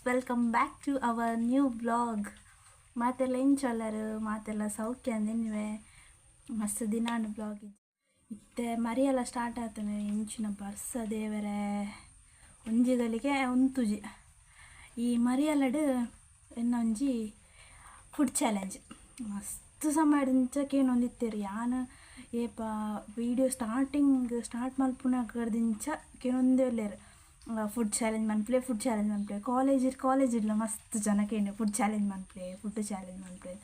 Welcome back to our new vlog. ಮಾತೆಲ್ಲ ಇಂಚೊಲ್ಲರು ಮಾತೆಲ್ಲ ಸೌಖ್ಯ ಅಂದೆನ್ನುವೆ ಮಸ್ತ್ ದಿನಾಂಡ್ ಬ್ಲಾಗ್ ಇತ್ತೆ ಮರಿಯೆಲ್ಲ ಸ್ಟಾರ್ಟ್ ಆತನೆ ಇಂಚಿನ ಬರ್ಸ ದೇವರೇ ಒಂಜಿಗಳಿಗೆ ಉಂತುಜಿ ಈ ಮರಿಯಲಡ್ ಎನ್ನೊಂಜಿ ಫುಡ್ ಚಾಲೆಂಜ್ ಮಸ್ತ್ ಸಮಯ ಇಂಚ ಕೇನೊಂದಿತ್ತೆರ್ ಯಾನ್ ಏಪ ವೀಡಿಯೋ ಸ್ಟಾರ್ಟಿಂಗ್ ಸ್ಟಾರ್ಟ್ ಮಲ್ಪುನಗರ್ದಿಂಚ ಕೇನೊಂದೇ ಉಲ್ಲೆರ್ ಫುಡ್ ಚಾಲೆಂಜ್ ಮನ್ಪುಲೆ ಫುಡ್ ಚಾಲೆಂಜ್ ಮನ್ಪುಲೆ ಕಾಲೇಜ್ ಕಾಲೇಜ್ ಇಡ್ಲ ಮಸ್ತ್ ಜನ ಕೇಂಡೆ ಫುಡ್ ಚಾಲೆಂಜ್ ಮನ್ಪುಲೆ ಫುಡ್ ಚಾಲೆಂಜ್ ಮನ್ಪುಲೆ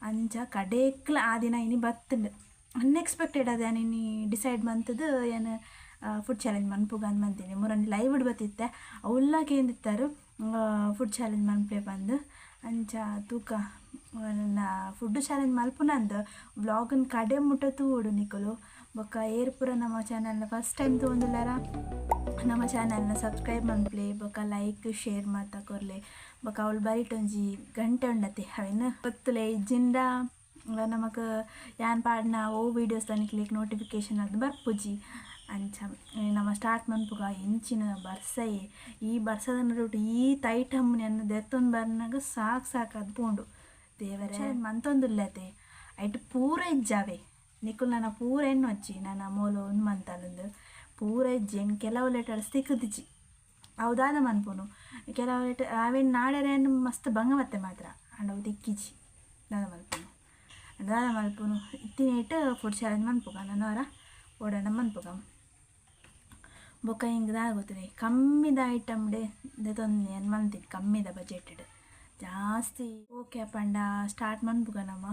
ಅಂಚ ಕಡೇಕ್ಲ ಆ ದಿನ ಇನಿ ಬತ್ತುಂಡು ಅನ್ಎಕ್ಸ್ಪೆಕ್ಟೆಡ್ ಅದ ಯಾನ್ ಇನಿ ಡಿಸೈಡ್ ಮಂತುದು ಯಾನ್ ಫುಡ್ ಚಾಲೆಂಜ್ ಮನ್ಪುಗ ಅಂದ್ ಮಂತೀನಿ ಮುರನಿ ಲೈವ್ ಬತ್ತಿತ್ತೆ ಅವುಲ್ಲ ಕೇಂದಿತ್ತಾರೆ ಫುಡ್ ಚಾಲೆಂಜ್ ಮನ್ಪುಲೆ ಪಂದ್ ಅಂಚ ತೂಕ ನನ್ನ ಫುಡ್ ಚಾಲೆಂಜ್ ಮಲ್ಪುನಂದು ವ್ಲಾಗನ್ ಕಡೆ ಮುಟ್ಟ ತೂವೊಡು ನಿಕುಲು ಬೊಕ್ಕ ಏರ್ ಪೂರ ನಮ್ಮ ಚಾನೆಲ್ನ ಫಸ್ಟ್ ಟೈಮ್ ತೂವೊಂದುಲ್ಲಾರ ನಮ್ಮ ಚಾನೆಲ್ನ ಸಬ್ಸ್ಕ್ರೈಬ್ ಮನ್ಪುಲೆ ಬೊಕ್ಕ ಲೈಕ್ ಶೇರ್ ಮಾತ ಕೊರ್ಲೆ ಬೊಕ್ಕ ಅವಳು ಬರಿಟ್ ಒಂಜಿ ಗಂಟೆ ಉಂಡತೆ ಅವೆನ್ ಒತ್ತುಲೆ ಇಜ್ಜಿಂಡ ನಮಕ್ ಯಾನ್ ಪಾಡ್ನ ಓ ವೀಡಿಯೋಸ್ ನಿಕ್ಲೆಗ್ ನೋಟಿಫಿಕೇಶನ್ ಅದು ಬರ್ಪುಜಿ ಅಂಚ ನಮ ಸ್ಟಾರ್ಟ್ ಮನ್ಪುಗ ಎಂಚಿನ ಬರ್ಸಯೆ ಈ ಬರ್ಸದ ನಡುಟು ಈ ಐಟಮ್ ಎನ್ನ ದೆತ್ತೊಂದು ಬರ್ನಾಗ ಸಾಕು ಸಾಕು ಅದು ಪೋಂಡು ದೇವರೇ ಮಂತೊಂದುಲ್ಲತೆ ಐಟ್ ಪೂರ ಇಜ್ಜಾವೆ ನಿಕುಲು ನನ್ನ ಪೂರ ಎಣ್ಣೊಚ್ಚಿ ನನ್ನ ಮೋಲು ಉಂದು ಮಂತಾಲಂದು ಪೂರ ಇಜ್ಜಿ ಎಂಕ್ ಕೆಲವು ಲೆಟರ್ಸ್ ತಿಕ್ಕುದಿಜಿ ಅವು ದಾದ ಮನ್ಪುನು ಕೆಲವು ಲೆಟರ್ ಅವೆನ್ ನಾಡೆರೆ ಮಸ್ತ್ ಬಂಗ ಬತ್ತೆ ಮಾತ್ರ ಆಂಡ ಅವು ತಿಕ್ಕಿಜಿ ದಾದ ಮನ್ಪುನು ದಾದ ಮನ್ಪುನು ಇತ್ತಿನೇಟ್ ಫುಡ್ ಚಾಲೆಂಜ್ ಮನ್ಪುಗ ನನವರ ಓಡಾಡ ಮನ್ಪುಗ ಬೊಕ್ಕ ಹಿಂಗೆ ದಾದ ಗೊತ್ತಿದೆ ಕಮ್ಮಿದ ಐಟಮ್ ಡೆ ದೆತೊಂದು ಏನು ಮಂತೀನಿ ಕಮ್ಮಿದ ಬಜೆಟೆಡ್ ಜಾಸ್ತಿ ಓಕೆ ಪಂಡ ಸ್ಟಾರ್ಟ್ ಮನ್ಪುಗ ನಮ್ಮ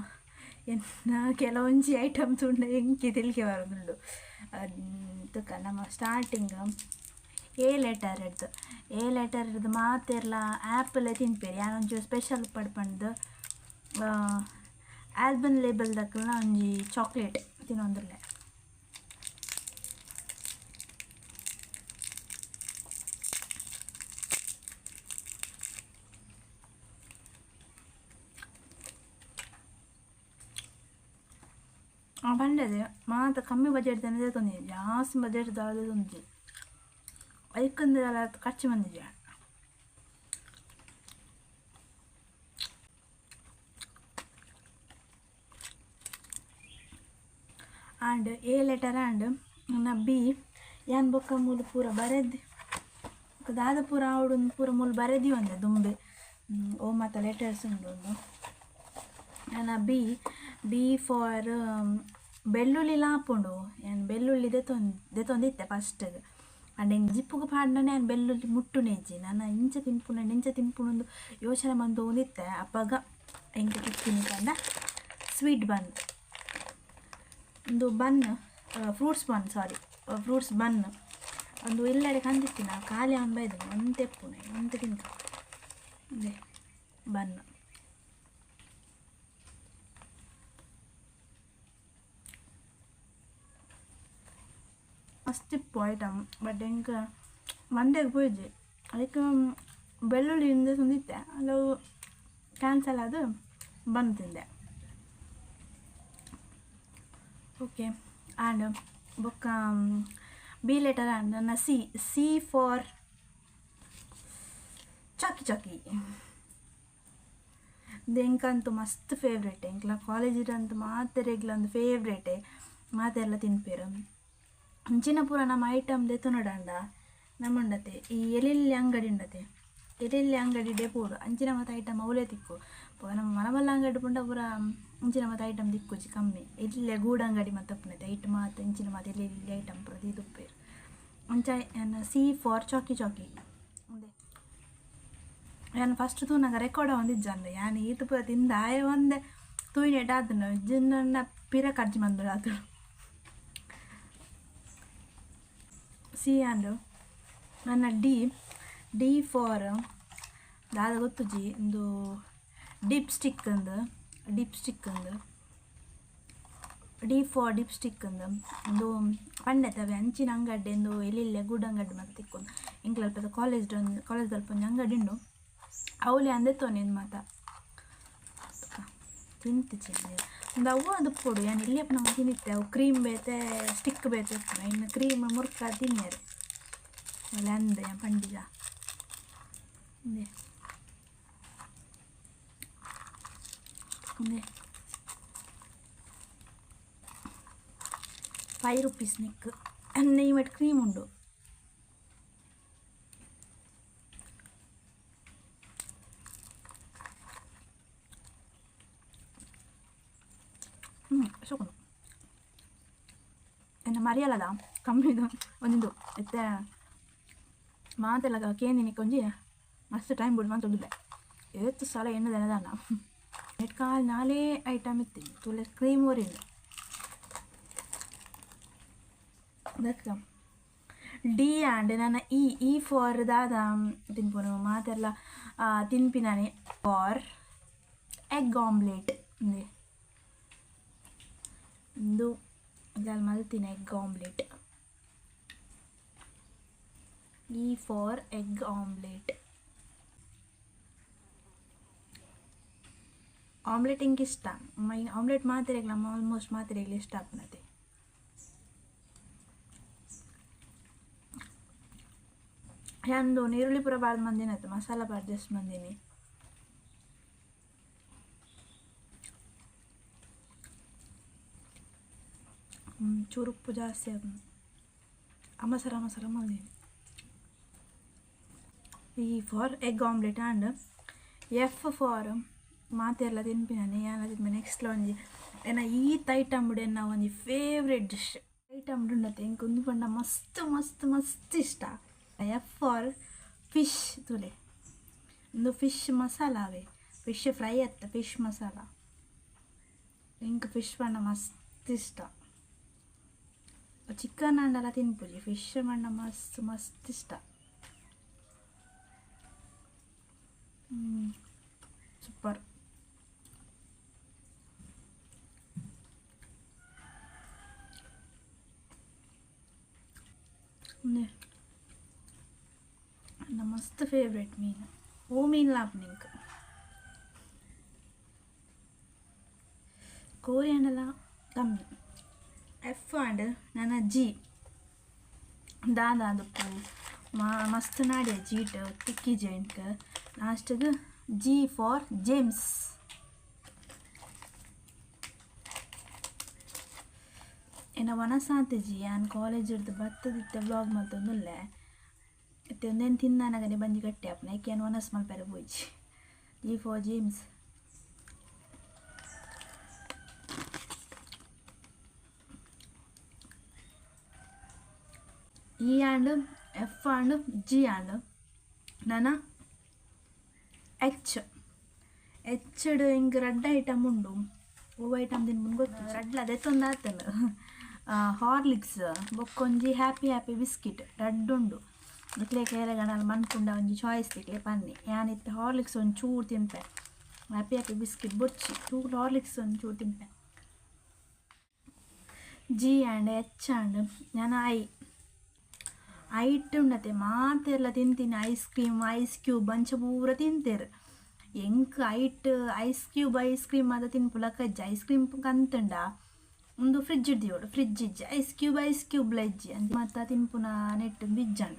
ಎನ್ನ ಕೆಲವೊಂಜಿ ಐಟಮ್ಸ್ ಉಂಡು ಎಂಕಿ ತೆಲಿಕೆ ಬರೋದುಂಡು ತುಕ ನಮ್ಮ ಸ್ಟಾರ್ಟಿಂಗ್ ಎ ಲೆಟರ್ ಹಿಡ್ದು ಎ ಲೆಟರ್ ಹಿಡ್ದು ಮಾತೆರ್ಲ ಆ್ಯಪಲ್ ತಿನ್ಪೇರು ಯಾನೊಂಚೂರು ಸ್ಪೆಷಲ್ ಉಪ್ಪಡ್ ಪಂಡ್ದು ಆಲ್ಬನ್ ಲೇಬಲ್ ದಕ್ಕಲ್ನ ಒಂಜಿ ಚಾಕ್ಲೇಟ್ ತಿನ್ನೊಂದುಲ್ಲೆ ಪಂಡದೆ ಮಾತ ಕಮ್ಮಿ ಬಜೆಟ್ ತಂದೆ ಜಾಸ್ತಿ ಬಜೆಟ್ ದಾದ ತೊಂದಿ ಐಕಂದ್ರೆ ಅಲ್ಲ ಖರ್ಚು ಬಂದಿದ್ಯಾ ಆಂಡ್ ಎ ಲೆಟರ್ ಆಂಡ್ ನನ್ನ ಬಿ ಯಾನ್ ಬೊಕ್ಕ ಮೂಲು ಪೂರ ಬರೆದ್ ದಾದ ಪೂರ ಆವಡು ಪೂರ ಮೂಲು ಬರೆದಿ ಒಂದೆ ದುಂಬೆ ಓ ಮಾತ ಲೆಟರ್ಸ್ ಉಂಡು ಒಂದು ನನ್ನ ಬಿ ಬಿ ಫಾರ್ ಬೆಳ್ಳುಳ್ಳಿ ಆಪುಂಡು ಯಾನ್ ಬೆಳ್ಳುಳ್ಳಿ ದೆತೊಂದು ದೆತೊಂದಿತ್ತೆ ಫಸ್ಟ್ ಆಂಡ ಎಂಕ್ ಜಿಪ್ಪುಗು ಪಾಡ್ನನೆ ಯಾನ್ ಬೆಳ್ಳುಳ್ಳಿ ಮುಟ್ಟುನೆ ಇಜ್ಜಿ ನನ ಇಂಚ ತಿನ್ಪುನ ಇಂಚ ತಿನ್ಪುನಂದು ಯೋಚನೆ ಮಂತೊಂದಿತ್ತೆ ಅಪಗ ಎಂಕ್ ತಿಕ್ಕಿನಿ ಪಂಡ ಸ್ವೀಟ್ ಬನ್ ಒಂದು bun fruits bun sorry fruits bun ಒಂದು ಎಲ್ಲೆಡೆ ಕಂದಿತ್ತಿನ ಖಾಲಿ ಅವನು ಬೈದು ಒಂತೆ ಎಪ್ಪುನೆ ಒಂತೆ ತಿನ್ಕ ಅದೇ ಬನ್ ಮಸ್ತ್ ಇಪ್ಪು ಐಟಮ್ ಬಟ್ ಎಂಕ್ ಮಂದೆಗ್ ಪೋಯಿಜಿ ಐಕ್ ಬೆಳ್ಳುಳ್ಳಿ ಇಂದ ಸುಂದಿತ್ತೆ ಅಲ್ಲವು ಕ್ಯಾನ್ಸಲ್ ಅದು ಬನ್ ತಿಂದೆ ಓಕೆ ಆ್ಯಂಡ್ ಬೊಕ್ಕ ಬಿ ಲೆಟರ್ ಆಂಡ್ ನನ್ನ ಸಿ ಸಿ ಫಾರ್ ಚಾಕಿ ಚಾಕಿ ಎಂಕಂತೂ ಮಸ್ತ್ ಫೇವ್ರೇಟ್ ಎಂಕ್ಲ ಕಾಲೇಜಿಡ್ ಅಂತೂ ಮಾತೆರೆಗ್ಲ ಒಂದು ಫೇವ್ರೇಟೆ ಮಾತೆಲ್ಲ ತಿನ್ಪೇರು ಅಂಚಿನ ಪೂರ ನಮ್ಮ ಐಟಮ್ ದೆತೊನೊಡಾಂಡ ನಮ್ಮುಂಡತೆ ಈ ಎಲ್ಲೆಲ್ಲಿ ಅಂಗಡಿ ಉಂಡತೆ ಎಲ್ಲೆಲ್ಲಿ ಅಂಗಡಿ ಪೋಡು ಅಂಚಿನ ಮಾತ ಐಟಮ್ ಅವಲೇ ತಿಕ್ಕು ನಮ್ಮ ಮಲಮಲ್ಲ ಅಂಗಡಿ ಪುಂಡ ಪೂರ ಅಂಚಿನ ಮಾತ ಐಟಮ್ ತಿಕ್ಕುಜಿ ಕಮ್ಮಿ ಎಲ್ಲೆ ಗೂಡು ಅಂಗಡಿ ಮಾತ ಉಪ್ಪುನತೆ ಐಟ್ ಮಾತ ಇಂಚಿನ ಮಾತ ಎಲ್ಲೆಲ್ಲಿ ಐಟಮ್ ಪೂರ ದೀದುಪ್ಪೇರು ಅಂಚ ಯಾನ್ ಸಿ ಫಾರ್ ಚಾಕಿ ಚಾಕಿ ಉಂದೆ ಯಾನ್ ಫಸ್ಟ್ ತೂನಗ ರೆಕಾರ್ಡ್ ಒಂದಿಜ್ಜಂಡು ಯಾನ್ ಈತ್ ಪೂರ ತಿಂದ ಆಯೆ ಒಂದೆ ತೂಯಿನೆಟ್ ಆತುಂಡು ಜಿನ್ನ ಪಿರ ಖರ್ಚು ಮಂದುಡು ಆತುಂಡು ಸಿ ಆಂಡ್ ನನ್ನ ಡಿ ಡಿ ಫಾರ್ ದಾದ ಗೊತ್ತುಜಿ ಇಂದು ಡಿಪ್ ಸ್ಟಿಕ್ ಅಂದು ಡಿಪ್ ಸ್ಟಿಕ್ ಅಂದು ಡಿ ಫಾರ್ ಡಿಪ್ ಸ್ಟಿಕ್ ಅಂದು ಒಂದು ಪಂಡೆತವೆ ಅಂಚಿನ ಅಂಗಡಿ ಎಂದು ಎಲ್ಲೆಲ್ಲ ಗುಡ್ ಅಂಗಡಿ ಮತ್ತೆ ತಿಕ್ಕೊಂಡು ಎಂಕ್ಲಲ್ಪ ಕಾಲೇಜ್ ಕಾಲೇಜ್ ಅಲ್ಪ ಒಂಜಿ ಅಂಗಡಿ ಉಂಡು ಅವಲೆ ಅಂದೆ ತೋನೇನು ಮಾತ ತಿಂತಿಚಿ ಒಂದು ಅವು ಅದು ಪೊಡು ಯಾನ್ ಇಲ್ಲಿಯಪ್ಪ ನಾವು ತಿನ್ನಿತ್ತೆ ಅವು ಕ್ರೀಮ್ ಬೇತೆ ಸ್ಟಿಕ್ ಬೇತೆ ಇನ್ನು ಕ್ರೀಮ್ ಮುರ್ಕ ತಿನ್ನೇರು ಅಲ್ಲ ಅಂದೆ ಪಂಡಿಜ ಇಂದೆ 5 rupees Nick ನೆಯ್ ಮೆಟ್ ಕ್ರೀಮ್ ಉಂಡು ಸೊಕೊಂಡು ಎನ್ನ ಮರಿಯಲ್ಲದ ಕಮ್ಮಿ ಒಂದಿಂದು ಇತ್ತೆ ಮಾತೆಲ್ಲ ಕೇಂದಿನಿಕ್ಕೆ ಒಂಜಿ ಮಸ್ತ್ ಟೈಮ್ ಬಿಡು ಮಂತೊಂದಿದ್ದೆ ಏತ್ ಸಲ ಎಣ್ಣೆದೆನದಾನ ನೆಟ್ ಕಾಲು ನಾಲೇ ಐಟಮ್ ಇತ್ತೀನಿ ತುಲೆ ಕ್ರೀಮ್ ಓರಿಲ್ಲ ದಕ್ಕ ಡಿ ಆಂಡ್ ನನ್ನ ಇ ಇ ಫಾರ್ ದಾದ ತಿನ್ಪುನು ಮಾತೆಲ್ಲ ತಿನ್ಪಿನಾನೆ ಫಾರ್ ಎಗ್ ಆಮ್ಲೆಟ್ ಇಂದೆ ಇಂದು ಇದ್ರಲ್ಲಿ ಮಲ್ತಿನ egg omelette. E for egg omelette. Omelette ಇಂಕ್ ಇಷ್ಟ ಮೈ ಆಮ್ಲೆಟ್ ಮಾತೆರೆಗ್ಲ ಆಲ್ಮೋಸ್ಟ್ ಮಾತೆರೆಗ್ಲ ಇಷ್ಟ ಆಪುನತೆ. ಅಂದು ನೀರುಳ್ಳಿ ಪೂರ ಬಾರ್ದು ಮಂದಿನತ್ತು ಮಸಾಲ ಬಾರ್ದು ಜಸ್ಟ್ ಮಂದಿನಿ. ಚೂರು ಉಪ್ಪು ಜಾಸ್ತಿ ಅದು ಅಮಸರ masala ಮಂದಿನಿ. E for egg omelette and F for ಮಾತೆಲ್ಲ ತಿನ್ಪಿನಾನೆ ಯಾನ ತಿನ್ಪೆ ನೆಕ್ಸ್ಟ್ ಒಂಜಿ ಎನ್ನ ಈತ್ ಐಟಮ್ ಬಿಡು ಎನ್ನ ಒಂಜಿ ಫೇವ್ರೆಟ್ ಡಿಶ್ ಐಟಮ್ ಉಂಡತೆ ಎಂಕ್ ಉಂದು ಪಂಡ ಮಸ್ತ್ ಮಸ್ತ್ ಮಸ್ತ್ ಇಷ್ಟ. ಎಫ್ ಫಾರ್ ಫಿಶ್ ತುಲೆ ಉಂದು ಫಿಶ್ ಮಸಾಲ ಅವೇ ಫಿಶ್ ಫ್ರೈ ಅತ್ತ ಫಿಶ್ ಮಸಾಲ ಎಂಕ್ ಫಿಶ್ ಪಂಡ ಮಸ್ತ್ ಇಷ್ಟ. ಚಿಕನ್ ಅಂಡಲ ತಿನ್ಪುಜಿ ಫಿಶ್ ಪಂಡ ಮಸ್ತ್ ಮಸ್ತ್ ಇಷ್ಟ. ಸೂಪರ್. ನನ್ನ ಮಸ್ತ್ ಫೇವ್ರೆಟ್ ಮೀನು ಓ ಮೀನು ಲಾಪ್ ನಿಂಕ್ ಕೋರಿ ಅಂಡಲ ಕಮ್ಮಿ. ಎಫ್ ಆಂಡ್ ನನ್ನ ಜಿ ದಾದಾದುಪ್ಪು ಮಸ್ತ್ ನಾಡಿಯ ಜೀಟ್ ತಿಕ್ಕಿ ಜೆಂಟ್ ಲಾಸ್ಟಿಗೆ ಜಿ ಫಾರ್ ಜೇಮ್ಸ್. ಎನ್ನ ವನಸಾಂತ ಜಿ ಯಾನ್ ಕಾಲೇಜ್ ಇಡ್ದು ಬತ್ತದಿತ್ತೆ ವ್ಲಾಗ್ ಮಲ್ತೊಂದುಲ್ಲೆ ಇತ್ತೆ ಒಂದೇನು ತಿನ್ನಾನಗನೆ ಬಂಜಿ ಗಟ್ಟಿ ಆಪುನ ಏಕೆ ಯಾನ್ ವನಸ್ ಮಲ್ಪೆರೆ ಪೋಯಿಜಿ. G for James. E and F and G and ನನ ಎಚ್ ಎಚ್ಡ್ ಹಿಂಗೆ ರಡ್ಡ್ ಐಟಮ್ ಉಂಡು ಓ ಐಟಮ್ ತಿನ್ಪುನ ಗೊತ್ತು ರಡ್ಲ ದೆತ್ತೊಂದು ಆತನ ಹಾರ್ಲಿಕ್ಸ್ ಬೊಕ್ಕೊಂಜಿ ಹ್ಯಾಪಿ ಹ್ಯಾಪಿ ಬಿಸ್ಕಿಟ್ ರಡ್ಡ್ ಉಂಡು ನಿಕ್ಲೆ ಕೇರಗಣಲ್ ಮನ್ಪುಂಡ ಒಂಜಿ ಚಾಯ್ಸ್ ತಿಕ್ಲೆ ಪನ್ನಿ ಯಾನಿತ್ತೆ ಹಾರ್ಲಿಕ್ಸ್ ಒಂದು ಚೂರು ತಿನ್ಪೆ ಹ್ಯಾಪಿ ಹ್ಯಾಪಿ ಬಿಸ್ಕಿಟ್ ಬೊಚ್ಚಿ ಚೂರು ಹಾರ್ಲಿಕ್ಸ್ ಒಂದು ಚೂರು ತಿನ್ಪೆ. ಜಿ ಆ್ಯಂಡ್ ಎಚ್ ಆ್ಯಂಡ್ ನಾನು I ಐಟ್ ಉಂಡತೆ ಮಾತೆಲ್ಲ ತಿಂತೀನಿ ಐಸ್ ಕ್ರೀಮ್ ಐಸ್ ಕ್ಯೂಬ್ ಅಂಚ ಪೂರ ತಿಂತೇರು ಎಂಕ್ ಐಟ್ ಐಸ್ ಕ್ಯೂಬ್ ಐಸ್ ಕ್ರೀಮ್ ಮಾತ ತಿನ್ಪುಲಕ್ಕ ಇಜ್ಜಿ ಐಸ್ ಕ್ರೀಮ್ ಕಂತುಂಡ ಉಂದು ಫ್ರಿಜ್ ಇಡ್ದಿಯೋಡು ಫ್ರಿಜ್ ಇಜ್ಜಿ ಐಸ್ ಕ್ಯೂಬ್ ಐಸ್ ಕ್ಯೂಬ್ಲ ಇಜ್ಜಿ ಅಂಚ ಮಾತ ತಿನ್ಪುನ ನೆಟ್ ಬಿಜ್ಜಂಡ್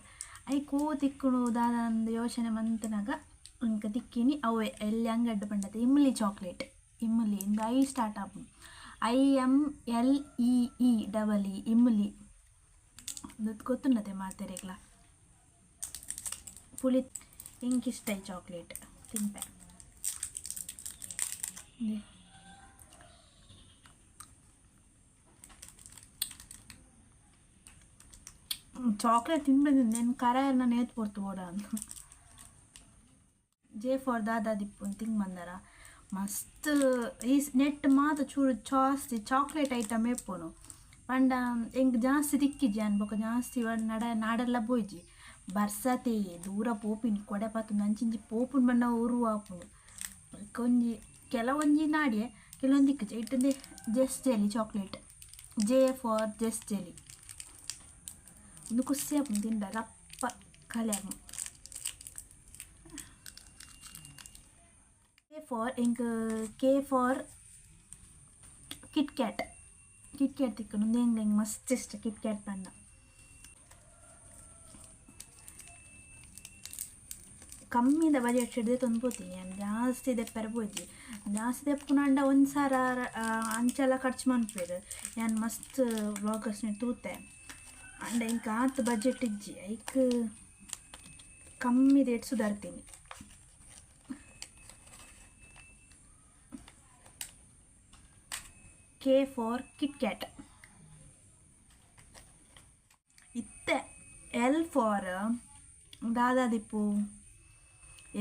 ಐಕ್ ಓ ತಿಕ್ಕುನು ದಾದ ಯೋಚನೆ ಮಂತನಾಗ ಇಂಕ ತಿಕ್ಕಿನಿ ಅವೇ ಎಲ್ಲಿ ಅಂಗಡ್ಡು ಪಂಡತೆ ಇಮ್ಲಿ ಚಾಕ್ಲೇಟ್ ಇಮ್ಲಿ ಇಂದು I start ಆಪುಂಡು I M L E E double E Imli ಗೊತ್ತುಂಡತೆ ಮಾತೆರೆಗ್ಲ ಪುಳಿ ಇಂಕ್ ಇಷ್ಟ ಈ ಚಾಕ್ಲೇಟ್ ತಿನ್ಪೆ. ಚಾಕ್ಲೇಟ್ ತಿನ್ಪೆ నేను ಕರ ನಾನು ಏತ್ ಪೊರ್ತು ಬೋಡ ಅಂತ. ಜೆ ಫಾರ್ ದಾದಾ ದಿಪ್ಪುನ್ ತಿಂಗ್ ಬಂದರ ಮಸ್ತ್ ಈ ನೆಟ್ ಮಾತ ಚೂರು ಜಾಸ್ತಿ ಚಾಕ್ಲೇಟ್ ಐಟಮ್ ಎಪ್ಪುನು ಪಂಡ ಎಂಕ್ ಜಾಸ್ತಿ ತಿಕ್ಕಿಜಿ ಅನ್ ಬೊಕ ಜಾಸ್ತಿ ನಡ ನಾಡೆಲ್ಲ ಪೋಯಿಜಿ ಬರ್ಸತೆ ದೂರ ಪೋಪಿನಿ ಕೊಡೆ ಪತ್ತೊಂದು ಅಂಚಿಂಚಿ ಪೋಪುನ್ ಬಣ್ಣ ಉರು ಆಪುಂಡು ಒಂಜಿ ಕೆಲವೊಂಜಿ ನಾಡಿಯೆ ಕೆಲವೊಂದು ತಿಕ್ಕಿಜಿ ಇಟ್ಟಂದೆ Zest jelly chocolate J for Zest jelly ಒಂದು ಖುಷಿ ಆಪುಂಡು ತಿಂಡ ರಪ್ಪ ಖಾಲಿ ಆಪುಂಡು. ಕೆ ಫಾರ್ ಎಂಕ್ K for Kit Kat Kit Kat ತಿಕ್ಕುಂಡು ಉಂದು ಎಂಕ್ ಎಂಕ್ ಮಸ್ತ್ ಇಷ್ಟ ಕಿಟ್ ಕ್ಯಾಟ್ ಪಂಡ. ಕಮ್ಮಿದ ಬಜೆಟ್ ದೆತ್ತೊಂದು ಪೋತೀನಿ ಯಾನ್ ಜಾಸ್ತಿ ದೆಪ್ಪರೆ ಪೋಜಿ ಜಾಸ್ತಿ ದೆಪ್ಪುನಂಡ ಒಂದು ಸಾರ ಅಂಚೆಲ್ಲ ಖರ್ಚು ಮನ್ಪುವೆರ್ ಯಾನ್ ಮಸ್ತ್ ವ್ಲಾಗರ್ಸ್ನ ತೂತೆ ಅಂಡ ಇಂಕ್ ಆತ್ ಬಜೆಟ್ ಇಜ್ಜಿ ಐಕ್ ಕಮ್ಮಿ ರೇಟ್ ಸುಧಾರ್ತೀನಿ. K for Kit Kat. ಇತ್ತೆ ಎಲ್ ಫಾರ್ ದಾದಾದಿಪ್ಪು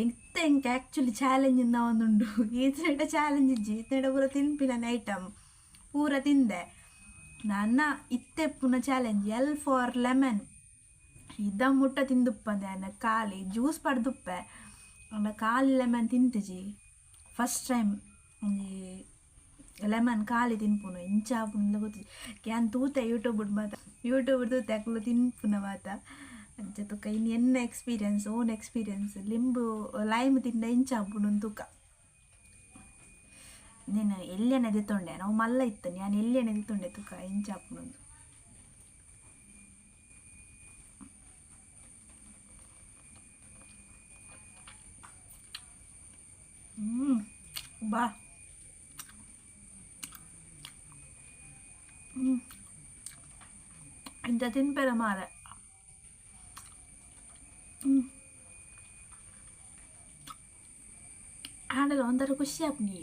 ಎಂತ ಎಂಕ್ ಆ್ಯಕ್ಚುಲಿ ಚಾಲೆಂಜ್ ಇಂದ ಒಂದುಂಡು ಈತನೇಟ ಚಾಲೆಂಜ್ ಇಜ್ಜಿ ಈತನೇಟ ಪೂರ ತಿನ್ಪಿನ ಐಟಮ್ ಪೂರ ತಿಂದೆ ನನ್ನ ಇತ್ತೆ ಪುನ ಚಾಲೆಂಜ್ ಎಲ್ ಫಾರ್ ಲೆಮನ್ ಇದ ಮುಟ್ಟ ತಿಂದುಪ್ಪಂದೆ ಅನ್ನ ಖಾಲಿ ಜ್ಯೂಸ್ ಪಡ್ದುಪ್ಪೆ ಅಂಡ ಖಾಲಿ ಲೆಮನ್ ತಿಂತಿಜಿ ಫಸ್ಟ್ ಟೈಮ್ ಒಂಜಿ ಲೆಮನ್ ಖಾಲಿ ತಿನ್ಪುನು ಇಂಚ ಆಪುಂಡು ಗೊತ್ತಿಜ್ಜಿ ಯಾನ್ ತೂತೆ ಯೂಟ್ಯೂಬ್ ಮಾತ ಯೂಟ್ಯೂಬ್ ತೂತೆ ಅಕುಲು ತಿನ್ಪುನ ಮಾತ ಅಂಚ ತುಕ ಇನ್ನು ಎನ್ನ ಎಕ್ಸ್ಪೀರಿಯನ್ಸ್ ಓನ್ ಎಕ್ಸ್ಪೀರಿಯನ್ಸ್ ಲಿಂಬು ಲೈಮ್ ತಿಂಡ ಇಂಚ ಆಪುಂಡು ತುಕ ನೀನು ಎಲ್ಯನೆ ದೆತ್ತೊಂಡೆ ನಾವು ಮಲ್ಲ ಇತ್ತು ನಾನು ಎಲ್ಯನೆ ದೆತ್ತೊಂಡೆ ತುಕ ಇಂಚ ಆಪುಂಡು. ಬಾ ಇಂಚ ತಿನ್ಪೆರ ಮಾರೆ ಆಂಡಲ ಒಂಥರ ಖುಷಿ ಆಪುಂಡು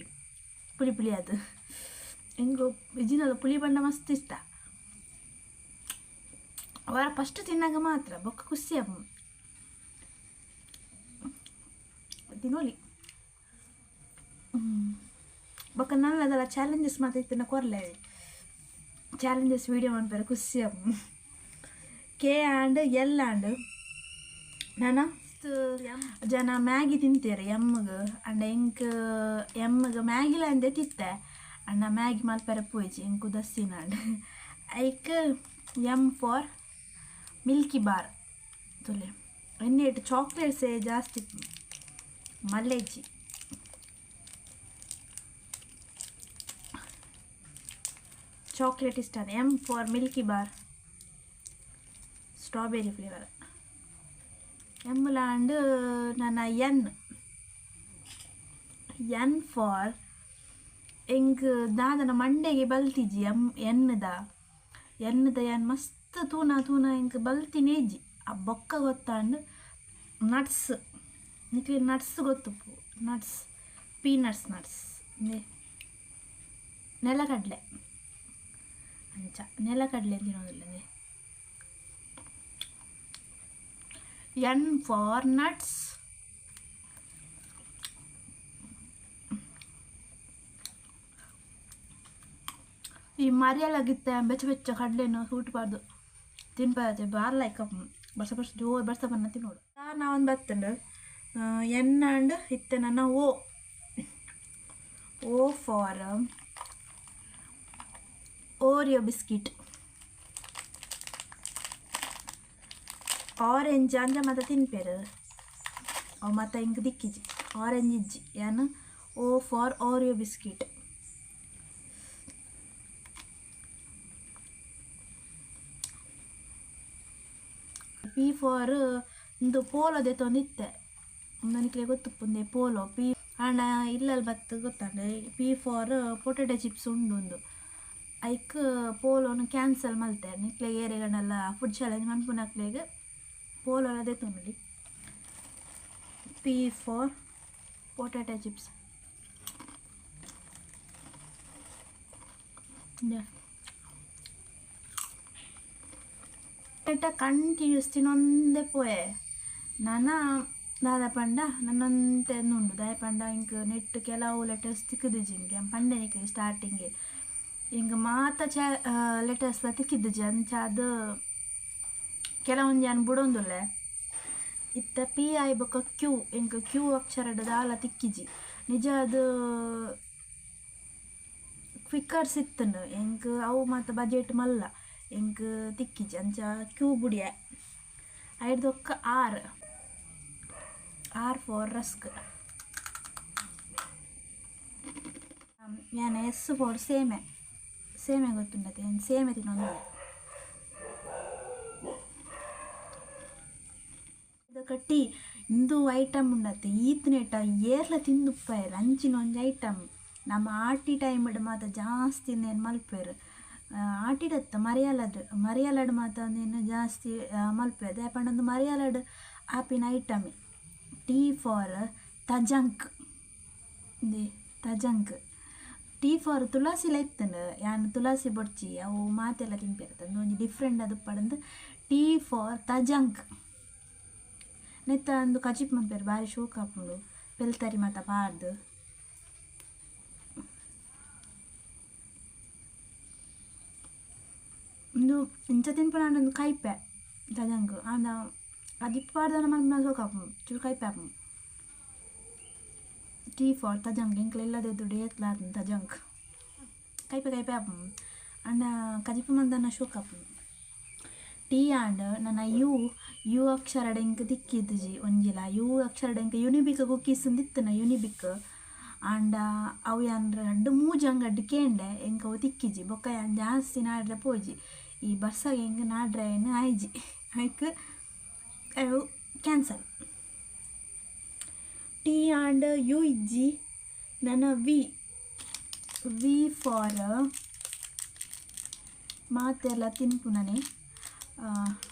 ಪುಳಿ ಪುಳಿ ಅದು ಎಂಕ್ ಇಜಿನಲ ಪುಳಿ ಬಣ್ಣ ಮಸ್ತ್ ಇಷ್ಟ ಅವರ ಫಸ್ಟ್ ತಿನ್ನಾಗ ಮಾತ್ರ ಬೊಕ್ಕ ಖುಷಿ ಆಪುಂಡು ತಿನ್ನೋಲಿ ಬೊಕ್ಕ ನನ್ನದಲ್ಲ ಚಾಲೆಂಜಸ್ ಮಾತ್ರ ಇತ್ತಿನ ಕೊರ್ಲೆ ಚಾಲೆಂಜಸ್ ವೀಡಿಯೋ ಮನ್ಪೆರೆ ಖುಷಿ ಆಪುಂಡು. ಕೆ ಆಂಡ್ ಎಲ್ ಆಂಡ್ ನನ ಜನ ಮ್ಯಾಗಿ ತಿಂತೇರು ಎಮ್ಮಗೆ ಅಂಡ ಎಂಕ್ ಎಮ್ಮಗೆ ಮ್ಯಾಗಿಲ ಅಂದೆ ತಿತ್ತೆ ಅಣ್ಣ ಮ್ಯಾಗಿ ಮಲ್ಪೆರೆ ಪೋಯಿಜಿ ಎಂಕ್ ಉದಾಸೀನ ಐಕ್ ಎಮ್ ಫಾರ್ ಮಿಲ್ಕಿ ಬಾರ್ ತುಲೆ ಎಣ್ಣೆ ಚಾಕ್ಲೇಟ್ಸೇ ಜಾಸ್ತಿ ಮಲ್ಲೇಜಿ ಚಾಕ್ಲೇಟ್ ಇಷ್ಟ M for milky bar strawberry flavour M and ನನ್ನ ಎನ್ ಎನ್ ಫಾರ್ ಎಂಕ್ ದಾದನ ಮಂಡೆಗೆ ಬಲ್ತಿಜಿ ಎಮ್ ಎನ್ನುದ ಎನ್ನುದ ಎನ್ ಮಸ್ತ್ ತೂನ ತೂನ ಎಂಕ್ ಬಲ್ತಿನೇ ಇಜ್ಜಿ ಆ ಬೊಕ್ಕ ಗೊತ್ತಾಂಡ್ ನಟ್ಸ್ ನಿಕ್ಲೆ ನಟ್ಸ್ ಗೊತ್ತುಪ್ಪು ನಟ್ಸ್ ಪೀನಟ್ಸ್ ನಟ್ಸ್ ನೆಲಕಡಲೆ ಅಂಚ ನೆಲಕಡಲೆ ತಿನ್ನೋದಿಲ್ಲ ಎನ್ ಫಾರ್ ನಟ್ಸ್ ಈ ಮರಿಯಲಾಗಿತ್ತೆ ಬೆಚ್ಚ ಬೆಚ್ಚ ಕಡಲೆನು ಸೂಟ್ಬಾರ್ದು ತಿನ್ಪಾದೆ ಬಾರ್ ಲೈಕ್ ಬರ್ಸ ಬರ್ಸ ಜೋರು ಬರ್ಸ ಬನ್ನ ತಿನ್ನೋಡು ನಾವೊಂದು ಬತ್ತಂಡು ಎನ್ ಆಂಡ್ ಇತ್ತೆ ನನ್ನ O O for Oreo biscuit orange ಅಂಜ ಮಾತ ತಿನ್ಪೇರು ಅವು ಮಾತ ಇಂಕ್ ದಿಕ್ಕಿಜಿ ಆರೆಂಜ್ ಇಜ್ಜಿ ಯಾನ್ O for Oreo biscuit P for ಇಂದು ಪೋಲೋ ದೆತ್ತೊಂದಿತ್ತೆ ನನಗೆ ಗೊತ್ತುಪ್ಪುಂದೆ ಪೋಲೋ ಪಿ ಆಂಡ ಇಲ್ಲಲ್ಲಿ ಬತ್ತು ಗೊತ್ತಾಂಡ ಪಿ ಫಾರ್ ಪೊಟೆಟೊ ಚಿಪ್ಸ್ ಉಂಡು ಒಂದು ಐಕ್ ಪೋಲೋನು ಕ್ಯಾನ್ಸಲ್ ಮಲ್ತೆ ನಿಕ್ಲೆಗ್ ಏರೆಗಂಡಲ ಫುಡ್ ಚಾಲೆಂಜ್ ಮನ್ಪುನಕ್ಲೆಗ್ ಪೋಲೋಲ ದೆತ್ತೊನೊಲಿ P for potato chips continuous ತಿನ್ನೊಂದೇ ಪೋಯೆ ನನ ದಾದ ಪಂಡ ನನ್ನಂತೆ ಉಂಡು ದಾಯ ಪಂಡ ಇಂಕ್ ನೆಟ್ ಕೆಲವು ಲೆಟರ್ಸ್ ತಿಕ್ಕುದಿಜ್ಜಿ ಇಂಕ್ ಯಾನ್ ಪಂಡೆ ನಿಕ್ಲೆಗ್ ಸ್ಟಾರ್ಟಿಂಗ್ ಇಂಕ್ ಮಾತ ಚ ಲೆಟರ್ಸ್ ತಿಕ್ಕಿದ್ದಿಜ್ಜಿ ಅಂಚಾದ್ ಕೆಲವೊಂಜಿ ಯಾನ್ ಬುಡೊಂದುಲ್ಲೆ ಇತ್ತೆ ಪಿ I ಬೊಕ್ಕ ಕ್ಯೂ ಎಂಕ್ ಕ್ಯೂ ಅಕ್ಷರಡ್ ದಾಲ ತಿಕ್ಕಿಜಿ ನಿಜ ಅದು ಕ್ವಿಕ್ಕರ್ಸ್ ಇತ್ತುಂಡು ಎಂಕ್ ಅವು ಮಾತ ಬಜೆಟ್ ಮಲ್ಲ ಎಂಕ್ ತಿಕ್ಕಿಜಿ ಅಂಚ ಕ್ಯೂ ಬುಡಿಯೆ ಐಡ್ದೊಕ್ಕ ಆರ್ ಆರ್ ಫಾರ್ ರಸ್ಕ್ ಯಾನ್ ಎಸ್ ಫಾರ್ ಸೇಮೆ ಸೇಮೆ ಗೊತ್ತುಂಡತೆ ಯಾನ್ ಸೇಮೆ ತಿನ್ನೊಂದುಲ್ಲೆ ಇದಕ್ಕ ಟೀ ಇಂದು ಐಟಮ್ ಉಂಡತ್ತೆ ಈತ್ನೇಟ ಏರ್ಲ ತಿಂದುಪ್ಪಾಯರ್ ಅಂಚಿನ ಒಂಜಿ ಐಟಮ್ ನಮ್ಮ ಆಟಿ ಟೈಮ್ಡ್ ಮಾತ ಜಾಸ್ತಿ ನೇನು ಮಲ್ಪೇರು ಆಟಿಡತ್ತ ಮರಿಯಲಡ್ ಮರಿಯಲಡ್ ಮಾತ ಒಂದೇನು ಜಾಸ್ತಿ ಮಲ್ಪೇರು ದಾಯೆ ಮರಿಯಲಡ್ ಆಪಿನ ಐಟಮ್ ಟಿ ಫಾರ್ ತಜಂಕ್ ಇಂದೆ ತಜಂಕ್ ಟಿ ಫಾರ್ ತುಳಸಿಲ ಇತ್ತಂಡು ಯಾನ್ ತುಳಸಿ ಬೊಡ್ಚಿ ಅವು ಮಾತೆಲ್ಲ ತಿನ್ಪೇರು ಒಂಜಿ ಡಿಫ್ರೆಂಟ್ ಅದು ಪಡಂದು ಟಿ ಫಾರ್ ತಜಂಕ್ ನೆತ್ತ ಅಂದು ಕಜಿಪ್ ಮನ್ಪೇರು ಬಾರಿ ಶೋಕ್ ಆಪುಂಡು ಪೆಲ್ತರಿ ಮಾತ ಪಾಡ್ದು ಉಂದು ಇಂಚ ತಿನ್ಪುನ ಒಂದು ಕೈಪೆ ತಜಂಕ್ ಆಂಡ ಕಜಿಪ್ ಪಾಡ್ದನ ಮನ್ಪುನ ಶೋಕ್ ಆಪುಂಡು ಚೂರು ಕೈಪೆ ಆಪುಂಡು ಟಿ ಫಾರ್ ತಜಂಕ್ ಎಂಕ್ಲೆಲ್ಲದ ದುಡ್ಡು ಏತ್ಲ ತಜಂಕ್ ಕೈಪೆ ಕೈಪೆ ಆಪುಂಡು ಆಂಡ ಕಜಿಪು ಮಂದನ ಶೋಕ್ ಆಪುಂಡು ಟಿ ಆಂಡ್ ನನ್ನ ಯು ಯು ಅಕ್ಷರಡ್ ಎಂಕ್ ತಿಕ್ಕಿದ್ಜಿ ಒಂಜಿಲ ಯು ಅಕ್ಷರಡ್ ಎಂಕ್ ಯುನಿಬಿಕ್ ಕುಕ್ಕೀಸ್ ಇತ್ತನ ಯುನಿಬಿಕ್ ಆಂಡ ಅವು ಯಾನ್ ರಡ್ಡ್ ಮೂಜಿ ಅಂಗಡ್ ಕೇಂಡೆ ಎಂಕ್ ಅವು ತಿಕ್ಕಿಜಿ ಬೊಕ್ಕ ಯಾನ್ ಜಾಸ್ತಿ ನಾಡ್ರೆ ಪೋಜಿ ಈ ಬರ್ಸಾಗ ಎಂಕ್ ನಾಡ್ರೆ ಏನು ಆಯ್ಜಿ ಐಕ್ ಅವು ಕ್ಯಾನ್ಸಲ್ ಟಿ ಆಂಡ್ ಯು ಇಜ್ಜಿ ನನ್ನ ವಿ ವಿ ಫಾರ್ ಮಾತೆಲ್ಲ ತಿನ್ಪುನನೆ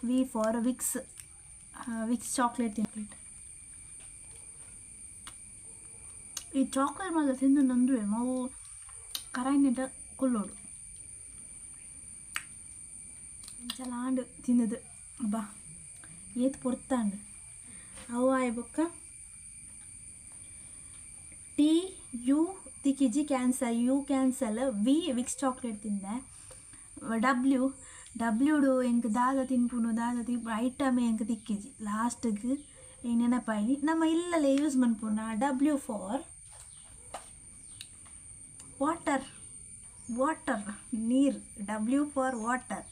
V for Vicks Vicks chocolate ತಿನ್ಪ್ಲೇಟ್ ಈ ಚಾಕ್ಲೇಟ್ ಮಾತ್ರ ತಿಂದು ನಂದುವೆ ಮಾವು ಕರಾಯಿನಿಟ ಕುಲ್ಲೋಡು ಇಂಚಲಾಂಡ್ ತಿಂದದು ಅಬ್ಬಾ ಏತ್ ಪೊರ್ತಾಂಡ್ ಅವು ಆಯ್ ಬೊಕ್ಕ ಟಿ ಯು ತಿಕ್ಕಿಜಿ cancel U cancel V Vicks chocolate ತಿಂದೆ ಡಬ್ಲ್ಯೂ ಡಬ್ಲ್ಯೂಡು ಎಂಕ್ ದಾದ ತಿನ್ಪುನು ದಾದ ತಿನ್ಪು ಐಟಮೇ ಎಂಕ್ ತಿಕ್ಕಿಜಿ ಲಾಸ್ಟ್ಗೆ ಎಂಕ್ ನೆನಪಾಯ್ನಿ ನಮ್ಮ ಇಲ್ಲಲೆ ಯೂಸ್ ಮನ್ಪುನ ಡಬ್ಲ್ಯೂ ಫಾರ್ ವಾಟರ್ ವಾಟರ್ ನೀರು W for water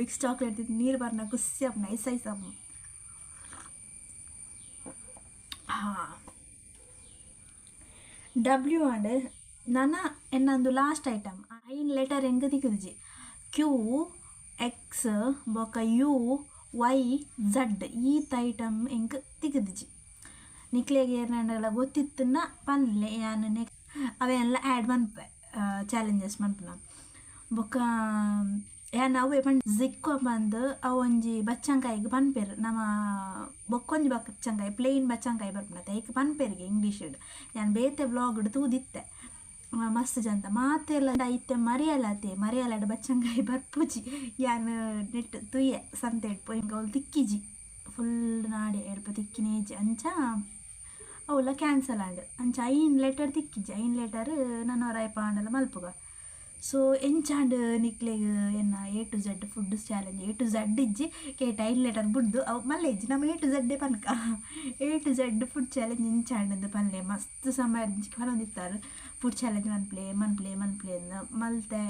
Vicks chocolate ತಿಂದು ನೀರು ಬರ್ನ ಖುಷಿ ಆಪುಂಡು ಐಸ್ ಐಸ್ ಆಪುಂಡು ಡಬ್ಲ್ಯೂ ಆಂಡ್ ನನ ಎನ್ನೊಂದು ಲಾಸ್ಟ್ ಐಟಮ್ ಐನ್ ಲೆಟರ್ ಎಂಕ್ ತಿಕ್ಕುದಿಜಿ ಕ್ಯೂ ಎಕ್ಸ್ ಬೊಕ ಯು ವೈ ಝಡ್ ಈತ್ ಐಟಮ್ ಎಂಕ್ ತಿಕ್ಕುದಿಜಿ ನಿಕ್ಲೆಗ್ ಏರ್ನಂಡಲ ಗೊತ್ತಿತ್ತುನ ಪನ್ಲೆ ಯಾನ್ ನೆಕ್ಸ್ಟ್ ಅವೆಲ್ಲ ಆ್ಯಡ್ ಮನ್ಪೆ ಚಾಲೆಂಜಸ್ ಮನ್ಪುನ ಬೊಕ ಯಾನ್ ಅವ್ವೆ ಪಂಡ ಜಿಕ್ಕೊ ಪಂದ್ ಅವು ಒಂಜಿ ಬಚ್ಚಂಕಾಯಿಗ್ ಪನ್ಪೆರ್ ನಮ ಬೊಕ್ಕೊಂಜಿ ಬಚ್ಚಂಕಾಯಿ ಪ್ಲೇನ್ ಬಚ್ಚಂಕಾಯಿ ಬರ್ಪುಂಡತ್ತೆ ಐಕ್ ಪನ್ಪೆರ್ಗೆ ಇಂಗ್ಲೀಷ್ಡ್ ಯಾನ್ ಬೇತೆ ವ್ಲಾಗ್ಡ್ ತೂದಿತ್ತೆ ಮಸ್ತ್ ಜನ ಮಾತೆಲ್ಲ ಇತ್ತೆ ಮರಿಯಲಾತೆ ಮರಿಯಲಾಡ್ ಬಚ್ಚಂಕಾಯಿ ಬರ್ಪುಜಿ ಯಾನ್ ನೆಟ್ ತೂಯೆ ಸಂತೆಡ್ ಪೋಯಿ ಅವ್ಲು ತಿಕ್ಕಿಜಿ ಫುಲ್ ನಾಡೆ ಎಡ್ಪ ತಿಕ್ಕಿನೇಜಿ ಅಂಚ ಅವುಲ ಕ್ಯಾನ್ಸಲ್ ಆಂಡ್ ಅಂಚ ಐನ್ ಲೆಟರ್ ತಿಕ್ಕಿಜಿ ಐನ್ ಲೆಟರ್ ನನೊರ ಆಂಡಲ ಮಲ್ಪುಗ ಸೊ ಎಂಚಾಂಡ್ ನಿಕ್ಲೆಗ್ ಎನ್ನ A to Z food challenge A to Z ಇಜ್ಜಿ ಕೇಟ ಐನ್ ಲೆಟರ್ ಬುಡ್ದು ಅವು ಮಲ್ಲೆ ಇಜ್ಜಿ ನಮ್ಮ ಎ ಟು ಝಡ್ಡೇ ಪನ್ಕ A to Z food challenge ಎಂಚಾಂಡ್ ಪನ್ಲೆ ಮಸ್ತ್ ಸಮಯ ಪನೊಂದಿತ್ತಾರೆ ಫುಡ್ ಚಾಲೆಂಜ್ ಮನ್ಪ್ಲೆ ಮನ್ಪ್ಲೆ ಮನ್ಪ್ಲೆ ಅಂದ್ ಮಲ್ತೆ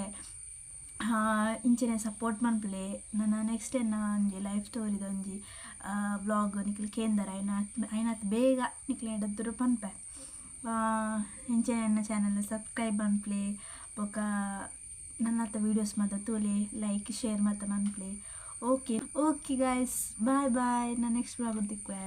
ಇಂಚನೆ ಸಪೋರ್ಟ್ ಮನ್ಪ್ಲೆ ನನ ನೆಕ್ಸ್ಟ್ ಎನ್ನ ಒಂಜಿ ಲೈಫ್ ಸ್ಟೋರಿದ ಒಂಜಿ ವ್ಲಾಗ್ ನಿಕ್ಲ್ ಕೇಂದರ ಐನಾತ್ ಬೇಗ ನಿಕ್ಲೆ ಪನ್ಪೆ ಇಂಚನೆ ಎನ್ನ ಚಾನಲ್ ಸಬ್ಸ್ಕ್ರೈಬ್ ಮನ್ಪ್ಲೆ ಬೊಕ ನನ್ನತ್ತ ವೀಡಿಯೋಸ್ ಮಾತ ತೂಲೆ ಲೈಕ್ ಶೇರ್ ಮಾತ ಮನ್ಪ್ಲೆ okay okay guys bye bye ನಾನು ನೆಕ್ಸ್ಟ್ ವ್ಲಾಗ್ ತಿಕ್ವೆ.